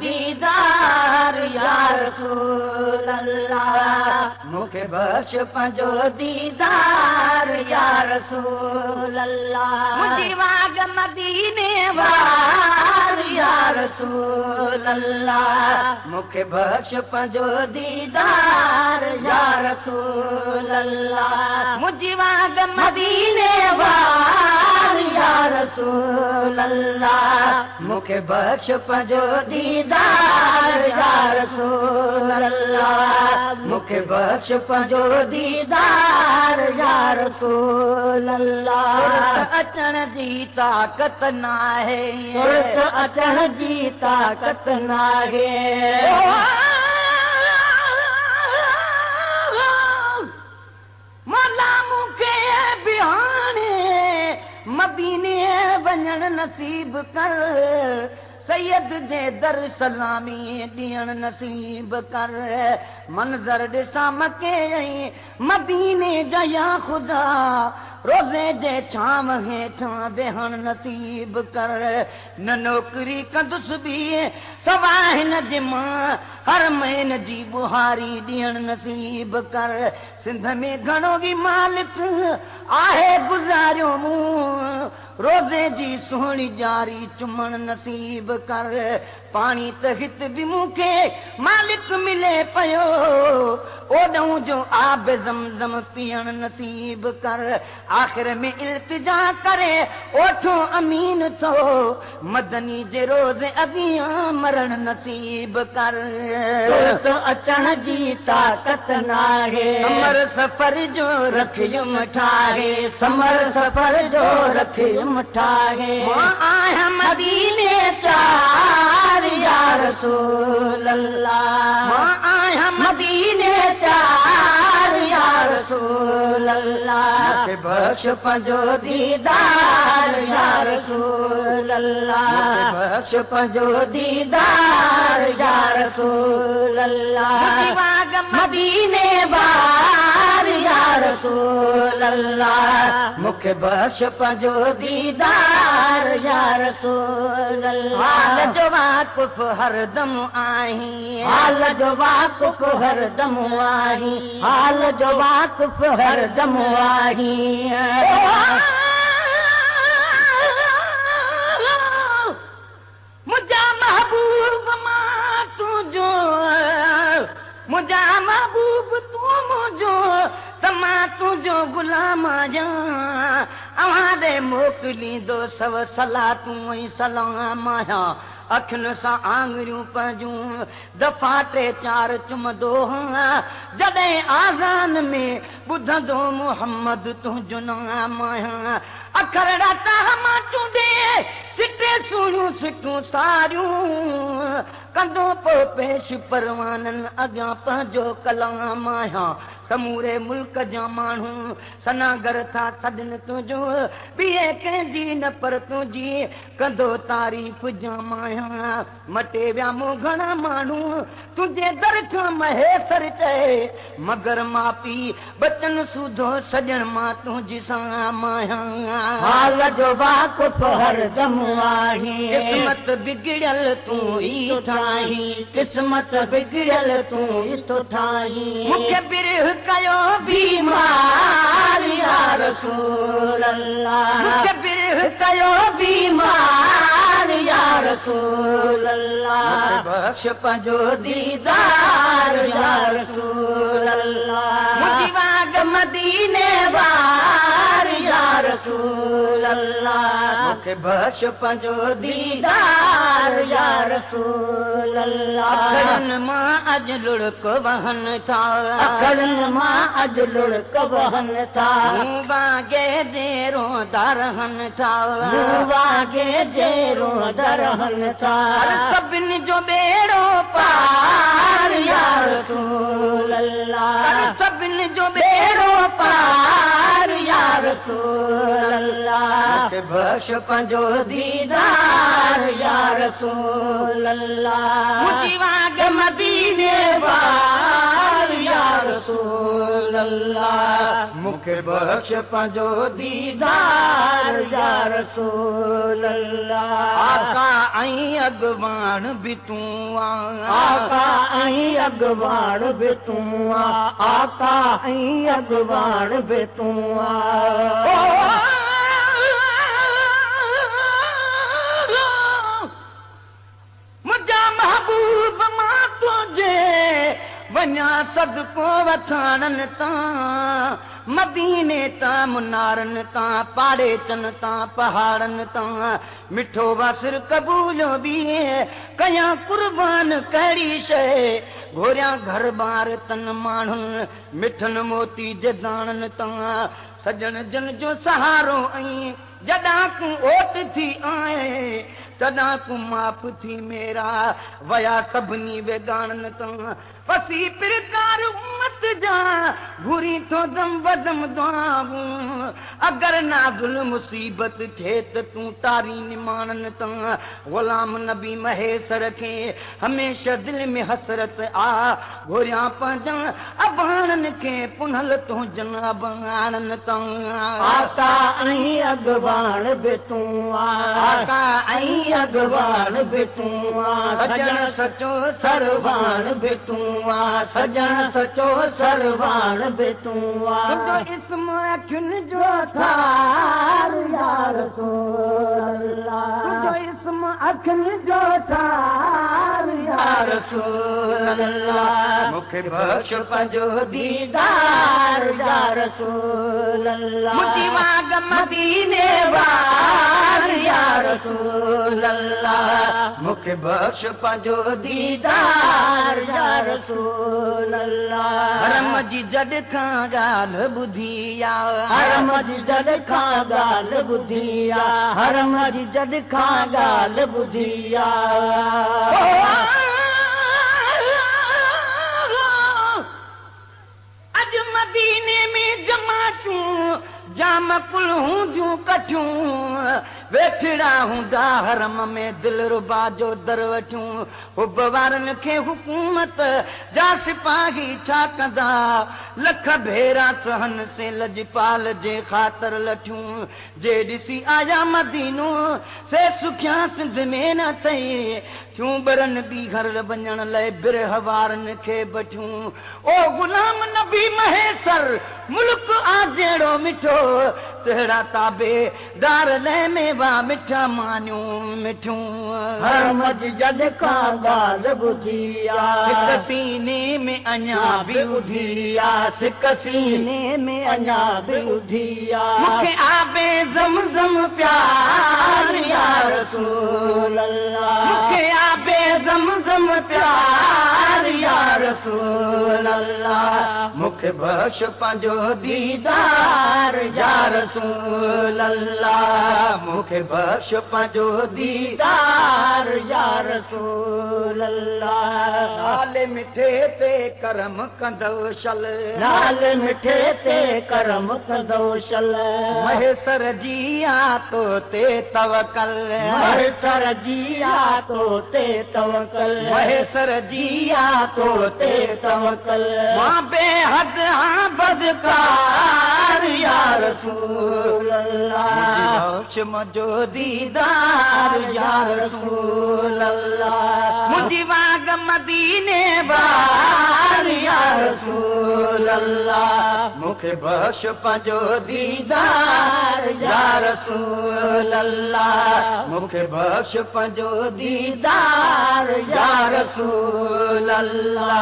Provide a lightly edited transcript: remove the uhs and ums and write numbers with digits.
दीदार या रसूल अल्लाह, मूंखे बख़्श पंहिंजो दीदार या रसूल अल्लाह। मुंहिंजी वाग मदीने वार या रसूल अल्लाह, मूंखे बख़्श पंहिंजो दीदार या रसूल अल्लाह। मुंहिंजी वाग मदीने वार या रसूल अल्लाह, मूंखे बख़्श पंहिंजो दीदार या रसूल अल्लाह। मूंखे बख़्श पंहिंजो दीदार या रसूल अल्लाह। अचण जी ताक़त नाहे, अचण जी ताक़त नाहे। मौला मूंखे बि हाणे मदीने वञण नसीब कर, सैयद जे दर सलामी ॾियण नसीब कर। मंज़र ॾिसां मके ऐं मदीने जा या ख़ुदा, रोज़े जे छांव हेठां वेहण नसीब कर। न नौकिरी कंदुसि बि सवा हिन जे मां, हर महीने जी बुहारी ॾियण नसीब कर। सिंध में घणो ई मालिक आहे गुज़ारियो मूं, रोज़े जी सुहिणी जारी चुमण नसीब कर। पाणी त हिते बि मूंखे मालिक मिले पियो, ओॾऊं जो आब ज़मज़म पीअण नसीब कर। आख़िर में इल्तिजा करे ओठो अमीन थो, मदनी जे रोज़े अॻियां मरण नसीब कर। तो अचण जी ताक़त नाहे, समर सफ़र जो रखियुम ठाहे, समर सफ़र जो रखियुम ठाहे। मां आहियां मदीने चार या रसूल अल्लाह, मां आहियां मदीने चार या रसूल अल्लाह। मूंखे बख़्श पंहिंजो दीदार या रसूल अल्लाह, मूंखे बख़्श पंहिंजो दीदार या रसूल अल्लाह। मदीने वार या रसूल अल्लाह, मूंखे बख़्श पंहिंजो दीदार या रसूल अल्लाह। हाल जो वाक़ुफ़ हरदम आहीं, हाल जो वाक़ुफ़ हरदम आहीं, हाल जो वाक़ुफ़ हरदम आहीं। मुंहिंजा महबूब मां तुंहिंजो, मुंहिंजा महबूब तूं मुंहिंजो, त मां तुंहिंजो ग़ुलाम आहियां। अव्हां ॾे मोकिलींदो सव सलातूं ऐं सलाम आहियां। अखियुनि सां आङुरियूं पंहिंजूं दफ़ा टे चार चुमंदो आहियां। जॾहिं आज़ान में ॿुधंदो मोहम्मद तुंहिंजो नाम आहियां। अखर राता मां चूंडे सिटे सुहिणियूं सिटूं सारियूं, कंदो पोइ पेश परवाननि अॻियां पंहिंजो कलाम आहियां। समूरे मुल्क जा माण्हू सनागर था सॾनि तुंहिंजो, ॿिए कंहिंजी न पर तुंहिंजी कंदो तारीफ़ जाम आहियां। मटे विया मूं घणा माण्हू तुंहिंजे दर खां महेसर चए, मगर मापी बचन सूधो सॼण मां तुंहिंजी साम आहियां। हाल जो वाक़ुफ़ हरदम आहीं, क़िस्मत बिगड़ियल तूं ई ठाहीं, क़िस्मत बिगड़ियल तूं ई थो ठाहीं। मूंखे बिरह कयो बीमार या रसूल अल्लाह, मूंखे बिरह कयो बीमार या रसूल अल्लाह। मूंखे बख़्श पंहिंजो दीदार या रसूल अल्लाह, मुंहिंजी वाग मदीने वार या रसूल अल्लाह। मूंखे बख़्श पंहिंजो दीदार या रसूल अल्लाह। अखड़नि मां अॼु लुड़क वहनि था, अखड़नि मां अॼु लुड़क वहनि था। मूं वांगे जे रोंदा रहनि था, मूं वांगे जे रोंदा रहनि था। सभिनी जो ॿेड़ो पार या रसूल अल्लाह, सभिनी जो ॿेड़ो पार या रसूल अल्लाह। मूंखे बख़्श पंहिंजो दीदार या रसूल अल्लाह, मुंहिंजी वाग मदीने वार या रसूल الله मूंखे बख़्श पंहिंजो दीदार या रसूल अल्लाह। आका ऐं अॻवान बि तूं आ, आका ऐं अॻवान बि तूं आ, आका ऐं अॻवान बि तूं आ। मुंहिंजा महबूब मां तुंहिंजे वञा सदको वठाणनि तां, मदीने तां मुनारनि तां, पाड़ेचनि तां पहाड़नि तां, मिठो वासिर क़बूलो बीहे कयां कुर्बान कहिड़ी शइ, घोरियां घर ॿार तन माण्हुनि मिठनि मोती जे दाणनि तां, सजण जन जो सहारो ऐं जॾां कूं ओट थी आए, तॾां कूं माफ़ थी मेरा वया सभिनी वेगाणनि तां, पसी प्रकार उम्मत जा घुरी थो दम बदम दुआऊं, अगरि नाज़ुल मुसीबत थिए त तूं तारी निमाणनि तां, ग़ुलाम नबी महेसर खे हमेशह दिलि में हसरत आ, घुरियां पंहिंजनि अबाणनि खे पुनल तुंहिंजनि अबाणनि तां। आका ऐं अॻवान बि तूं आ, आका ऐं अॻवान बि तूं आ, सजण सचो सरवान बि तूं आ, सजण सचो सरवान बि तूं आ। तुंहिंजो इस्म अखियुनि जो ठार या रसूल अल्लाह, तुंहिंजो इस्म अखियुनि जो ठार या रसूल अल्लाह। मूंखे बख़्श पंहिंजो दीदार या रसूल अल्लाह। मुंहिंजी वाग मदीने वार या रसूल अल्लाह। मूंखे बख़्श पंहिंजो दीदार या रसूल अल्लाह। हरम जी जॾ खां ॻाल्हि ॿुधी आ, हरम जी जॾ खां ॻाल्हि ॿुधी आ, हरम जी जॾ खां ॻाल्हि ॿुधी आ। अॼु मदीने में जमातूं जाम कुल हूंदियूं कठियूं, वेठड़ा हूंदा हरम में दिलरुबा जो दर वठियूं, हुब वारनि खे हुकूमत जा सिपाही छा कंदा, लख भेरा सहन से लजपाल जे ख़ातिर लठियूं, जे ॾिसी आया मदीनो से सुखिया सिंध में न थई, थियूं ॿरनि ॿीहर वञण लाइ बिरह वारनि खे बठियूं। ओ ग़ुलाम नबी महेसर मुल्क आ जहिड़ो मिठो, तहिड़ा ताबेदार लय मेवा मिठा मानियूं मिठियूं। हरम जी जॾ खां ॻाल्हि ॿुधी आ, सिक सीने में अञा बि उधी आ, सिक सीने में अञा बि उधी आ। मूंखे आबे ज़मज़म प्यार या रसूल अल्लाह, मूंखे आबे ज़मज़म प्यार या रसूल अल्लाह। मूंखे बख़्श पंहिंजो दीदार या रसूल अल्लाह। मूंखे बख़्श पंहिंजो दीदार या रसूल अल्लाह। नाले मिठे ते करम कंदो शल, नाले मिठे ते करम कंदो शल, महेसर जी आ तो ते तवकल, महेसर जी आ तो ते तवकल, महेसर जी आ तो ते तवकल। मां बेहद हाँ बदकार या रसूल अल्लाह, मुंहिंजी बख़्श मुंहिंजो दीदार या रसूल अल्लाह। मुंहिंजी वाग मदीने वार या रसूल अल्लाह। मूंखे बख़्श पंहिंजो दीदार या रसूल अल्लाह। मूंखे बख़्श पंहिंजो दीदार या रसूल अल्लाह।